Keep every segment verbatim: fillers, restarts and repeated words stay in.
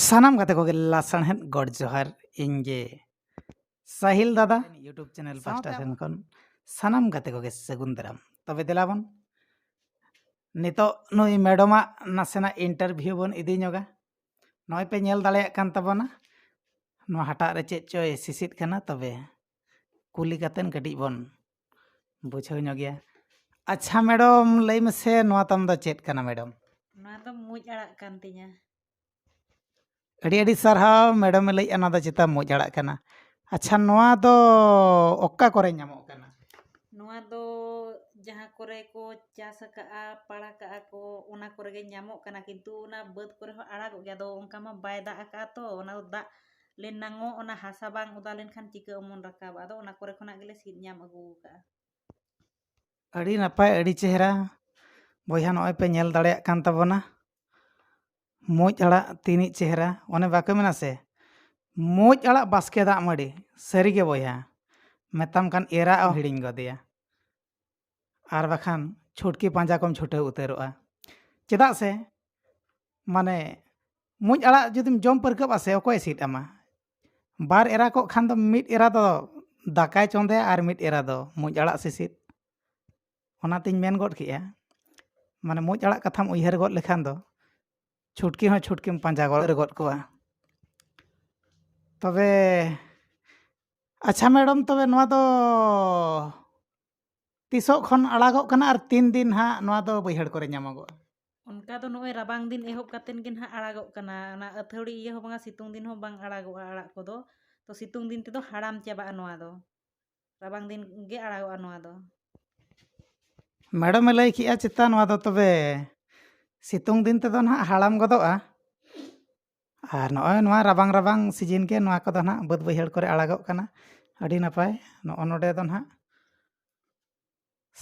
ᱥᱟᱱᱟᱢ ᱜᱟᱛᱮ ᱠᱚᱜᱮ ᱞᱟᱥᱟᱲᱦᱮᱫ ᱜᱚᱰ ᱡᱚᱦᱟᱨ᱾ ᱤᱧ ᱜᱮ ᱥᱟᱦᱤᱞ ᱫᱟᱫᱟ, YouTube ᱪᱮᱱᱮᱞ ᱯᱟᱦᱴᱟ ᱥᱮᱱ ᱠᱷᱚᱱ ᱥᱟᱱᱟᱢ ᱜᱟᱛᱮ ᱠᱚᱜᱮ ᱥᱟᱹᱜᱩᱱ ᱫᱟᱨᱟᱢ᱾ ᱛᱚᱵᱮ ᱫᱮᱞᱟ ᱵᱚᱱ, ᱱᱤᱛᱚᱜ ᱱᱩᱭ ᱢᱮᱰᱚᱢᱟᱜ ᱱᱟᱥᱮᱱᱟᱜ ᱤᱱᱴᱟᱨᱵᱷᱤᱭᱩ ᱵᱚᱱ ᱤᱫᱤ ᱧᱚᱜᱟ᱾ ᱱᱚᱜᱼᱚᱭ ᱯᱮ ᱧᱮᱞ ᱫᱟᱲᱮᱭᱟᱜ ᱠᱟᱱ ᱛᱟᱵᱚᱱᱟ, ᱱᱚᱣᱟ ᱦᱟᱴᱟᱜ ᱨᱮ ᱪᱮᱫ ᱪᱚᱭ ᱥᱤᱥᱤᱫ ᱠᱟᱱᱟ, ᱛᱚᱵᱮ ᱠᱩᱞᱤ ᱠᱟᱛᱮᱱ ᱠᱟᱹᱴᱤᱡ ᱵᱚᱱ ᱵᱩᱡᱷᱟᱹᱣ ᱧᱚᱜᱮᱭᱟ᱾ ᱟᱪᱪᱷᱟ ᱢᱮᱰᱚᱢ, ᱞᱟᱹᱭ ᱢᱮᱥᱮ, ᱱᱚᱣᱟ ᱛᱟᱢ ᱫᱚ ᱪᱮᱫ ᱠᱟᱱᱟ ᱢᱮᱰᱚᱢ? ᱱᱚᱣᱟ ᱫᱚ ᱢᱩᱸᱡ ᱟᱲᱟᱜ ᱠᱟᱱ ᱛᱤᱧᱟ᱾ ᱟᱹᱰᱤ ᱟᱹᱰᱤ ᱥᱟᱨᱦᱟᱣ ᱢᱮᱰᱚᱢᱮ ᱞᱟᱹᱭᱮᱫᱼᱟ, ᱱᱚᱣᱟ ᱫᱚ ᱪᱮᱛᱟ ᱢᱩᱸᱡ ᱟᱲᱟᱜ ᱠᱟᱱᱟ᱾ ᱟᱪᱪᱷᱟ, ᱱᱚᱣᱟ ᱫᱚ ᱚᱠᱟ ᱠᱚᱨᱮ ᱧᱟᱢᱚᱜ ᱠᱟᱱᱟ? ᱱᱚᱣᱟ ᱫᱚ ᱡᱟᱦᱟᱸ ᱠᱚᱨᱮ ᱠᱚ ᱪᱟᱥ ᱟᱠᱟᱜᱼᱟ, ᱯᱟᱲᱟᱜ ᱠᱟᱜᱼᱟ ᱠᱚ, ᱚᱱᱟ ᱠᱚᱨᱮ ᱜᱮ ᱧᱟᱢᱚᱜ ᱠᱟᱱᱟ, ᱠᱤᱱᱛᱩ ᱚᱱᱟ ᱵᱟᱹᱫᱽ ᱠᱚᱨᱮ ᱦᱚᱸ ᱟᱲᱟᱜᱚᱜ ᱜᱮᱭᱟ᱾ ᱟᱫᱚ ᱚᱱᱠᱟ ᱢᱟ ᱵᱟᱭ ᱫᱟᱜ ᱟᱠᱟᱜᱼᱟ ᱛᱚ, ᱚᱱᱟ ᱫᱚ ᱫᱟᱜ ᱞᱮᱱᱟᱝᱚᱜ, ᱚᱱᱟ ᱦᱟᱥᱟ ᱵᱟᱝ ᱚᱫᱟ ᱞᱮᱱᱠᱷᱟᱱ ᱪᱤᱠᱟᱹ ᱚᱢᱚᱱ ᱨᱟᱠᱟᱵᱟ? ᱟᱫᱚ ᱚᱱᱟ ᱠᱚᱨᱮ ᱠᱷᱚᱱᱟᱜ ᱜᱮᱞᱮ ᱥᱤᱫ ᱧᱟᱢ ᱟᱹᱜᱩ ᱟᱠᱟᱜᱼᱟ᱾ ᱟᱹᱰᱤ ᱱᱟᱯᱟᱭ, ᱟᱹᱰᱤ ᱪᱮᱦᱨᱟ᱾ ᱵᱚᱭᱦᱟ, ᱱᱚᱜᱼᱚᱭ ᱯᱮ ᱧᱮᱞ ᱫᱟᱲᱮᱭᱟᱜ ᱠᱟᱱ ᱛᱟᱵᱚᱱᱟ, ᱢᱩᱸᱡ ᱟᱲᱟᱜ ᱛᱤᱱᱤᱡ ᱪᱮᱦᱨᱟ᱾ ᱚᱱᱮ ᱵᱟᱠᱚ ᱢᱮᱱᱟ ᱥᱮ, ᱢᱩᱸᱡ ᱟᱲᱟᱜ ᱵᱟᱥᱠᱮ ᱫᱟᱜ ᱢᱟᱹᱰᱤ᱾ ᱥᱟᱹᱨᱤᱜᱮ ᱵᱚᱭᱦᱟ, ᱢᱮᱛᱟᱢ ᱠᱟᱱ ᱮᱨᱟ ᱦᱚᱸ ᱦᱤᱲᱤᱧ ᱜᱚᱫᱮᱭᱟ, ᱟᱨ ᱵᱟᱠᱷᱟᱱ ᱪᱷᱩᱴᱠᱤ ᱯᱟᱸᱡᱟ ᱠᱚᱢ ᱪᱷᱩᱴᱟᱹᱣ ᱩᱛᱟᱹᱨᱚᱜᱼᱟ᱾ ᱪᱮᱫᱟᱜ ᱥᱮ, ᱢᱟᱱᱮ, ᱢᱩᱸᱡ ᱟᱲᱟᱜ ᱡᱩᱫᱤᱢ ᱡᱚᱢ ᱯᱟᱹᱨᱠᱟᱹᱵᱼᱟ ᱥᱮ, ᱚᱠᱚᱭᱮ ᱥᱤᱫ ᱟᱢᱟ? ᱵᱟᱨ ᱮᱨᱟ ᱠᱚᱜ ᱠᱷᱟᱱ ᱫᱚ ᱢᱤᱫ ᱮᱨᱟ ᱫᱚ ᱫᱟᱠᱟᱭ ᱪᱚᱸᱫᱟᱭᱟ ᱟᱨ ᱢᱤᱫ ᱮᱨᱟ ᱫᱚ ᱢᱩᱸᱡ ᱟᱲᱟᱜ ᱥᱤᱥᱤᱫ᱾ ᱚᱱᱟᱛᱤᱧ ᱢᱮᱱ ᱜᱚᱫ ᱠᱮᱜᱼᱟ, ᱢᱟᱱᱮ, ᱢᱩᱸᱡ ᱟᱲᱟᱜ ᱠᱟᱛᱷᱟᱢ ᱩᱭᱦᱟᱹᱨ ᱜᱚᱫ ᱞᱮᱠᱷᱟᱱ ᱫᱚ ᱪᱷᱩᱴᱠᱤ ᱦᱚᱸ ᱪᱷᱩᱴᱠᱤᱢ ᱯᱟᱸᱡᱟ ᱜᱚᱫ ᱜᱚᱫ ᱠᱚᱣᱟ᱾ ᱛᱚᱵᱮ, ᱟᱪᱪᱷᱟ ᱢᱮᱰᱚᱢ, ᱛᱚᱵᱮ ᱱᱚᱣᱟ ᱫᱚ ᱛᱤᱥᱚᱜ ᱠᱷᱚᱱ ᱟᱲᱟᱜᱚᱜ ᱠᱟᱱᱟ ᱟᱨ ᱛᱤᱱ ᱫᱤᱱ ᱦᱟᱸᱜ ᱱᱚᱣᱟ ᱫᱚ ᱵᱟᱹᱭᱦᱟᱹᱲ ᱠᱚᱨᱮ ᱧᱟᱢᱚᱜᱚᱜᱼᱟ? ᱚᱱᱠᱟ ᱫᱚ ᱱᱚᱜᱼᱚᱭ ᱨᱟᱵᱟᱝ ᱫᱤᱱ ᱮᱦᱚᱵ ᱠᱟᱛᱮᱫ ᱜᱮ ᱱᱟᱦᱟᱜ ᱟᱲᱟᱜᱚᱜ ᱠᱟᱱᱟ᱾ ᱚᱱᱟ ᱟᱹᱛᱷᱟᱹᱣᱲᱤ ᱤᱭᱟᱹ ᱦᱚᱸ ᱵᱟᱝᱟ, ᱥᱤᱛᱩᱝ ᱫᱤᱱ ᱦᱚᱸ ᱵᱟᱝ ᱟᱲᱟᱜᱚᱜᱼᱟ ᱟᱲᱟᱜ ᱠᱚᱫᱚ᱾ ᱛᱚ ᱥᱤᱛᱩᱝ ᱫᱤᱱ ᱛᱮᱫᱚ ᱦᱟᱲᱟᱢ ᱪᱟᱵᱟᱜᱼᱟ ᱱᱚᱣᱟ ᱫᱚ᱾ ᱨᱟᱵᱟᱝ ᱫᱤᱱ ᱜᱮ ᱟᱲᱟᱜᱚᱜᱼᱟ ᱱᱚᱣᱟ ᱫᱚ᱾ ᱢᱮᱰᱚᱢᱮ ᱞᱟᱹᱭ ᱠᱮᱜᱼᱟ ᱪᱮᱛᱟ ᱱᱚᱣᱟ ᱫᱚ ᱛᱚᱵᱮ ᱥᱤᱛᱩᱝ ᱫᱤᱱ ᱛᱮᱫᱚ ᱱᱟᱦᱟᱜ ᱦᱟᱲᱟᱢ ᱜᱚᱫᱚᱜᱼᱟ᱾ ᱟᱨ ᱱᱚᱜᱼᱚᱭ ᱱᱚᱣᱟ ᱨᱟᱵᱟᱝ ᱨᱟᱵᱟᱝ ᱥᱤᱡᱤᱱ ᱜᱮ ᱱᱚᱣᱟ ᱠᱚᱫᱚ ᱱᱟᱦᱟᱜ ᱵᱟᱹᱫᱽ ᱵᱟᱹᱭᱦᱟᱹᱲ ᱠᱚᱨᱮ ᱟᱲᱟᱜᱚᱜ ᱠᱟᱱᱟ᱾ ᱟᱹᱰᱤ ᱱᱟᱯᱟᱭ᱾ ᱱᱚᱜᱼᱚ ᱱᱚᱰᱮ ᱫᱚ ᱱᱟᱦᱟᱜ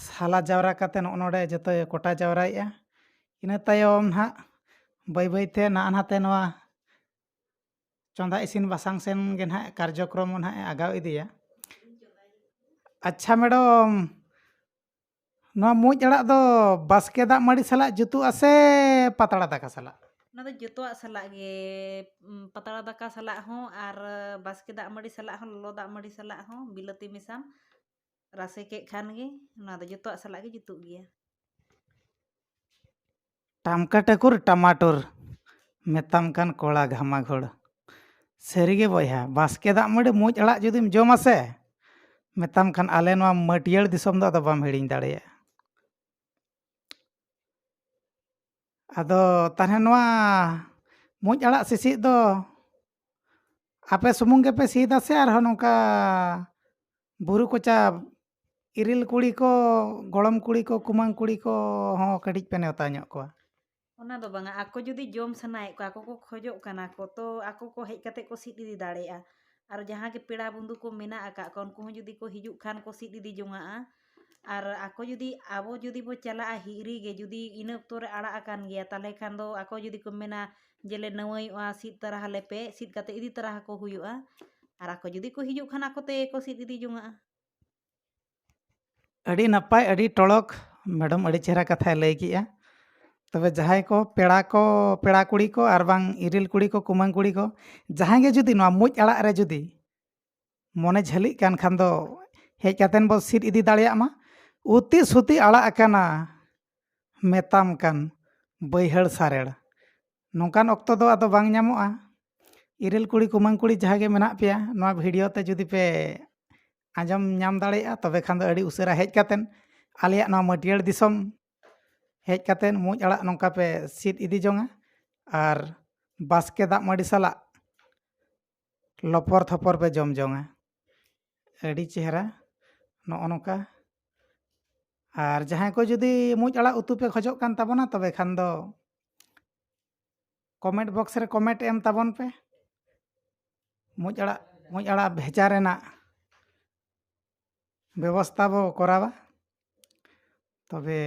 ᱥᱟᱞᱟ ᱡᱟᱣᱨᱟ ᱠᱟᱛᱮ ᱱᱚᱜᱼᱚ ᱱᱚᱰᱮ ᱡᱚᱛᱚᱭ ᱠᱚᱴᱟ ᱡᱟᱣᱨᱟᱭᱮᱜᱼᱟ᱾ ᱤᱱᱟᱹ ᱛᱟᱭᱚᱢ ᱱᱟᱦᱟᱜ ᱵᱟᱹᱭ ᱵᱟᱹᱭᱛᱮ ᱱᱟᱜᱼᱟ ᱱᱟᱛᱮ ᱱᱚᱣᱟ ᱪᱚᱸᱫᱟ ᱤᱥᱤᱱ ᱵᱟᱥᱟᱝ ᱥᱮᱱ ᱜᱮ ᱱᱟᱦᱟᱜ ᱠᱟᱨᱡᱚᱠᱨᱚᱢ ᱱᱟᱦᱟᱜ ᱮ ᱟᱜᱟᱣ ᱤᱫᱤᱭᱟ᱾ ᱟᱪᱪᱷᱟ ᱢᱮᱰᱚᱢ, ᱱᱚᱣᱟ ᱢᱩᱸᱡ ᱟᱲᱟᱜ ᱫᱚ ᱵᱟᱥᱠᱮ ᱫᱟᱜ ᱢᱟᱹᱰᱤ ᱥᱟᱞᱟᱜ ᱡᱩᱛᱩᱜᱼᱟ ᱥᱮ ᱯᱟᱛᱲᱟ ᱫᱟᱠᱟ ᱥᱟᱞᱟᱜ? ᱚᱱᱟ ᱫᱚ ᱡᱚᱛᱚᱣᱟᱜ ᱥᱟᱞᱟᱜ ᱜᱮ, ᱩᱢ, ᱯᱟᱛᱲᱟ ᱫᱟᱠᱟ ᱥᱟᱞᱟᱜ ᱦᱚᱸ ᱟᱨ ᱵᱟᱥᱠᱮ ᱫᱟᱜ ᱢᱟᱹᱰᱤ ᱥᱟᱞᱟᱜ ᱦᱚᱸ, ᱞᱚᱞᱚ ᱫᱟᱜ ᱢᱟᱹᱰᱤ ᱥᱟᱞᱟᱜ ᱦᱚᱸ, ᱵᱤᱞᱟᱹᱛᱤ ᱢᱮᱥᱟᱢ ᱨᱟᱥᱮ ᱠᱮᱫ ᱠᱷᱟᱱ ᱜᱮ, ᱚᱱᱟ ᱫᱚ ᱡᱚᱛᱚᱣᱟᱜ ᱥᱟᱞᱟᱜ ᱜᱮ ᱡᱩᱛᱩᱜ ᱜᱮᱭᱟ᱾ ᱴᱟᱢᱠᱟ ᱴᱟᱹᱠᱩᱨ ᱴᱟᱢᱟᱴᱩᱨ, ᱢᱮᱛᱟᱢ ᱠᱟᱱ ᱠᱚᱲᱟ ᱜᱷᱟᱢᱟ ᱜᱷᱳᱲ᱾ ᱥᱟᱹᱨᱤᱜᱮ ᱵᱚᱭᱦᱟ, ᱵᱟᱥᱠᱮ ᱫᱟᱜ ᱢᱟᱹᱰᱤ ᱢᱩᱡ ᱟᱲᱟᱜ ᱡᱩᱫᱤᱢ ᱡᱚᱢᱟ ᱥᱮ, ᱢᱮᱛᱟᱢ ᱠᱟᱱ ᱟᱞᱮ ᱱᱚᱣᱟ ᱢᱟᱹᱴᱭᱟᱹᱲ ᱫᱤᱥᱚᱢ ᱫᱚ ᱟᱫᱚ ᱵᱟᱢ ᱦᱤᱲᱤᱧ ᱫᱟᱲᱮᱭᱟᱜᱼᱟ᱾ ᱟᱫᱚ ᱛᱟᱦᱞᱮ ᱱᱚᱣᱟ ᱢᱩᱡ ᱟᱲᱟᱜ ᱥᱤᱥᱤᱫ ᱫᱚ ᱟᱯᱮ ᱥᱩᱢᱩᱝ ᱜᱮᱯᱮ ᱥᱤᱫᱟ ᱥᱮ ᱟᱨᱦᱚᱸ ᱱᱚᱝᱠᱟ ᱵᱩᱨᱩ ᱠᱚᱪᱟ ᱤᱨᱤᱞ ᱠᱩᱲᱤ ᱠᱚ, ᱜᱚᱲᱚᱢ ᱠᱩᱲᱤ ᱠᱚ, ᱠᱩᱢᱟᱹᱝ ᱠᱩᱲᱤ ᱠᱚ ᱦᱚᱸ ᱠᱟᱹᱴᱤᱡ ᱯᱮ ᱱᱮᱣᱛᱟ ᱧᱚᱜ ᱠᱚᱣᱟ? ᱚᱱᱟ ᱫᱚ ᱵᱟᱝᱟ, ᱟᱠᱚ ᱡᱩᱫᱤ ᱡᱚᱢ ᱥᱟᱱᱟᱭᱮᱫ ᱠᱚᱣᱟ, ᱟᱠᱚ ᱠᱚ ᱠᱷᱚᱡᱚᱜ ᱠᱟᱱᱟ ᱠᱚ, ᱛᱚ ᱟᱠᱚ ᱠᱚ ᱦᱮᱡ ᱠᱟᱛᱮ ᱠᱚ ᱥᱤᱫ ᱤᱫᱤ ᱫᱟᱲᱮᱭᱟᱜᱼᱟ᱾ ᱟᱨ ᱡᱟᱦᱟᱸ ᱜᱮ ᱯᱮᱲᱟ ᱵᱚᱱᱫᱷᱩ ᱠᱚ ᱢᱮᱱᱟᱜ ᱟᱠᱟᱫ ᱠᱚᱣᱟ, ᱩᱱᱠᱩ ᱦᱚᱸ ᱡᱩᱫᱤ ᱠᱚ ᱦᱤᱡᱩᱜ ᱠᱷᱟᱱ ᱠᱚ ᱥᱤᱫ ᱤᱫᱤ ᱡᱚᱝᱟᱜᱼᱟ᱾ ᱟᱨ ᱟᱠᱚ ᱡᱩᱫᱤ, ᱟᱵᱚ ᱡᱩᱫᱤ ᱵᱚ ᱪᱟᱞᱟᱜᱼᱟ ᱦᱤᱨᱤ ᱜᱮ, ᱡᱩᱫᱤ ᱤᱱᱟᱹ ᱚᱠᱛᱚ ᱨᱮ ᱟᱲᱟᱜ ᱟᱠᱟᱱ ᱜᱮᱭᱟ, ᱛᱟᱦᱚᱞᱮ ᱠᱷᱟᱱ ᱫᱚ ᱟᱠᱚ ᱡᱩᱫᱤ ᱠᱚ ᱢᱮᱱᱟ ᱡᱮ ᱞᱮ ᱱᱟᱹᱣᱟᱹᱭᱚᱜᱼᱟ, ᱥᱤᱫ ᱛᱟᱨᱟ ᱟᱞᱮ ᱯᱮ, ᱥᱤᱫ ᱠᱟᱛᱮ ᱤᱫᱤ ᱛᱟᱨᱟ ᱟᱠᱚ ᱦᱩᱭᱩᱜᱼᱟ᱾ ᱟᱨ ᱟᱠᱚ ᱡᱩᱫᱤ ᱠᱚ ᱦᱤᱡᱩᱜ ᱠᱷᱟᱱ ᱟᱠᱚ ᱛᱮᱜᱮ ᱠᱚ ᱥᱤᱫ ᱤᱫᱤ ᱡᱚᱝᱟᱜᱼᱟ᱾ ᱟᱹᱰᱤ ᱱᱟᱯᱟᱭ, ᱟᱹᱰᱤ ᱴᱚᱲᱚᱠ ᱢᱮᱰᱚᱢ, ᱟᱹᱰᱤ ᱪᱮᱦᱨᱟ ᱠᱟᱛᱷᱟᱭ ᱞᱟᱹᱭ ᱠᱮᱜᱼᱟ᱾ ᱛᱚᱵᱮ ᱡᱟᱦᱟᱸᱭ ᱠᱚ ᱯᱮᱲᱟ ᱠᱚ, ᱯᱮᱲᱟ ᱠᱩᱲᱤ ᱠᱚ ᱟᱨ ᱵᱟᱝ ᱤᱨᱤᱞ ᱠᱩᱲᱤ ᱠᱚ, ᱠᱩᱢᱟᱹᱝ ᱠᱩᱲᱤ ᱠᱚ, ᱡᱟᱦᱟᱸᱭ ᱜᱮ ᱡᱩᱫᱤ ᱱᱚᱣᱟ ᱢᱩᱡ ᱟᱲᱟᱜ ᱨᱮ ᱡᱩᱫᱤ ᱢᱚᱱᱮ ᱡᱷᱟᱹᱞᱤᱜ ᱠᱟᱱ ᱠᱷᱟᱱ ᱫᱚ ᱦᱮᱡ ᱠᱟᱛᱮᱱ ᱵᱚ ᱥᱤᱫ ᱤᱫᱤ ᱫᱟᱲᱮᱭᱟᱜ ᱢᱟ᱾ ᱩᱛᱤ ᱥᱩᱛᱤ ᱟᱲᱟᱜ ᱟᱠᱟᱱᱟ ᱢᱮᱛᱟᱢ ᱠᱟᱱ ᱵᱟᱹᱭᱦᱟᱹᱲ ᱥᱟᱨᱮᱲ᱾ ᱱᱚᱝᱠᱟᱱ ᱚᱠᱛᱚ ᱫᱚ ᱟᱫᱚ ᱵᱟᱝ ᱧᱟᱢᱚᱜᱼᱟ᱾ ᱤᱨᱤᱞ ᱠᱩᱲᱤ, ᱠᱩᱢᱟᱹᱝ ᱠᱩᱲᱤ ᱡᱟᱦᱟᱸ ᱜᱮ ᱢᱮᱱᱟᱜ ᱯᱮᱭᱟ, ᱱᱚᱣᱟ ᱵᱷᱤᱰᱤᱭᱳ ᱛᱮ ᱡᱩᱫᱤ ᱯᱮ ᱟᱸᱡᱚᱢ ᱧᱟᱢ ᱫᱟᱲᱮᱭᱟᱜᱼᱟ, ᱛᱚᱵᱮ ᱠᱷᱟᱱ ᱫᱚ ᱟᱹᱰᱤ ᱩᱥᱟᱹᱨᱟ ᱦᱮᱡ ᱠᱟᱛᱮᱱ ᱟᱞᱮᱭᱟᱜ ᱱᱚᱣᱟ ᱢᱟᱹᱴᱭᱟᱹᱲ ᱫᱤᱥᱚᱢ ᱦᱮᱡ ᱠᱟᱛᱮᱱ ᱢᱩᱡ ᱟᱲᱟᱜ ᱱᱚᱝᱠᱟ ᱯᱮ ᱥᱤᱫ ᱤᱫᱤ ᱡᱚᱝᱟ ᱟᱨ ᱵᱟᱥᱠᱮ ᱫᱟᱜ ᱢᱟᱹᱰᱤ ᱥᱟᱞᱟᱜ ᱞᱚᱯᱚᱨ ᱛᱷᱚᱯᱚᱨ ᱯᱮ ᱡᱚᱢ ᱡᱚᱝᱟ᱾ ᱟᱹᱰᱤ ᱪᱮᱦᱨᱟ ᱱᱚᱜᱼᱚ ᱱᱚᱝᱠᱟ᱾ ᱟᱨ ᱡᱟᱦᱟᱸᱭ ᱠᱚ ᱡᱩᱫᱤ ᱢᱩᱡ ᱟᱲᱟᱜ ᱩᱛᱩ ᱯᱮ ᱠᱷᱚᱡᱚᱜ ᱠᱟᱱ ᱛᱟᱵᱚᱱᱟ, ᱛᱚᱵᱮ ᱠᱷᱟᱱ ᱫᱚ ᱠᱚᱢᱮᱱᱴ ᱵᱚᱠᱥ ᱨᱮ ᱠᱚᱢᱮᱱᱴ ᱮᱢ ᱛᱟᱵᱚᱱ ᱯᱮ᱾ ᱢᱩᱡ ᱟᱲᱟᱜ, ᱢᱩᱡ ᱟᱲᱟᱜ ᱵᱷᱮᱡᱟ ᱨᱮᱱᱟᱜ ᱵᱮᱵᱚᱥᱛᱟ ᱵᱚ ᱠᱚᱨᱟᱣᱟ᱾ ᱛᱚᱵᱮ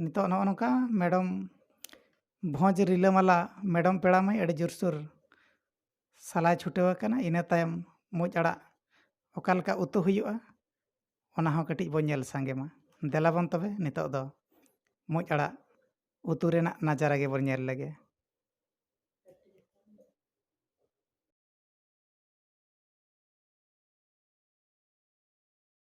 ᱱᱤᱛᱚᱜ ᱱᱚᱜᱼᱚ ᱱᱚᱝᱠᱟ ᱢᱮᱰᱚᱢ ᱵᱷᱚᱸᱡᱽ ᱨᱤᱞᱟᱹᱢᱟᱞᱟ ᱢᱮᱰᱚᱢ ᱯᱮᱲᱟ ᱢᱟᱹᱭ ᱟᱹᱰᱤ ᱡᱳᱨᱥᱳᱨ ᱥᱟᱞᱟᱭ ᱪᱷᱩᱴᱟᱹᱣ ᱟᱠᱟᱱᱟ᱾ ᱤᱱᱟᱹ ᱛᱟᱭᱚᱢ ᱢᱩᱡ ᱟᱲᱟᱜ ᱚᱠᱟ ᱞᱮᱠᱟ ᱩᱛᱩ ᱦᱩᱭᱩᱜᱼᱟ, ᱚᱱᱟ ᱦᱚᱸ ᱠᱟᱹᱴᱤᱡ ᱵᱚᱱ ᱧᱮᱞ ᱥᱟᱸᱜᱮ ᱢᱟ᱾ ᱫᱮᱞᱟ ᱵᱚᱱ ᱛᱚᱵᱮ ᱱᱤᱛᱚᱜ ᱫᱚ ᱢᱩᱡ ᱟᱲᱟᱜ ᱩᱛᱩ ᱨᱮᱱᱟᱜ ᱱᱟᱡᱟᱨᱟ ᱜᱮᱵᱚᱱ ᱧᱮᱞ ᱞᱮᱜᱮ᱾